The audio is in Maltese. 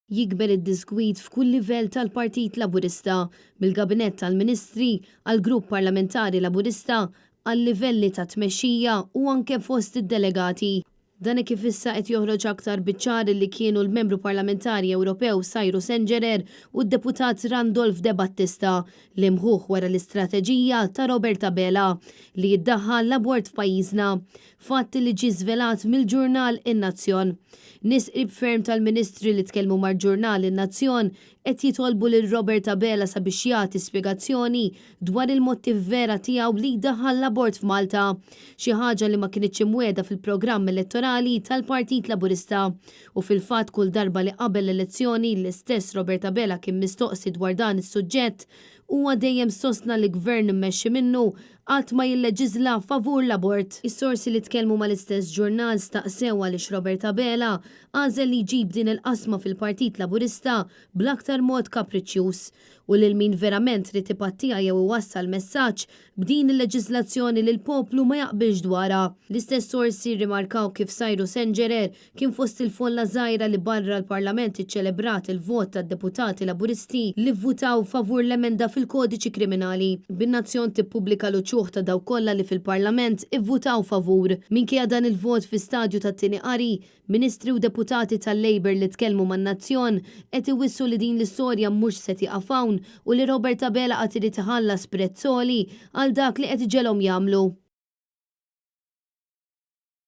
Jikber id-diżgwid f'kull livell tal-Partit Laburista, mill-Gabinett tal-Ministri, għall-Grupp Parlamentari Laburista, għal-livelli ta' tmexxija u anke fost id-delegati. Dan hekk kif issa qed joħroġ aktar biċ-ċar li kienu l-Membru Parlamentari Ewropew Cyrus Engerer u d-Deputat Randolph De Battista li mħuħ wara l-istrateġija ta' Robert Abela li jiddaħħal l-abort f'pajjiżna. Fatt li ġie żvelat mill-ġurnal In-Nazzjon. Nies qrib ferm tal-Ministri li tkellmu mal-ġurnal In-Nazzjon qed jitolbu lil Robert Abela sabiex jagħti spjegazzjoni dwar il-mottiv vera tiegħu li jdaħħal l-abort f'Malta. Xi ħaġa li ma kinitx imwiegħda fil-programm elettorali tal-Partit Laburista. U fil-fatt kull darba li qabel l-elezzjoni l-istess Robert Abela kien mistoqsi dwar dan is-suġġett, huwa dejjem sostna li Gvern immexxi minnu qatt ma jilleġiżla favur l-abort. Is-sorsi li tkellmu mal-istess ġurnal staqsew għaliex Robert Abela għażel li jġib din il-qasma fil-Partit Laburista bl-aktar mod kapriċċjuż u lil min verament ried ipattiha jew iwassal messaġġ b'din il-leġiżlazzjoni li l-poplu ma jaqbilx dwarha. L-istess sorsi rrimarkaw kif Cyrus Engerer kien fost il-folla żgħira li barra l-Parlament iċċelebrat il-vot tad-deputati Laburisti li vvutaw favur l-emenda fil-Kodiċi Kriminali. Bin-Nazzjon tippubblika l-uċuħ ta' dawk kollha li fil-Parlament ivvutaw favur. Minkejja dan il-vot fi stadju tat-tieni qari, Ministri u deputati tal-Labour li tkellmu man-Nazzjon qed iwissu li din l-istorja mhux se tieqaf hawn u li Robert Abela għad irid iħallas prezz għoli għal dak li qed iġegħelhom jagħmlu.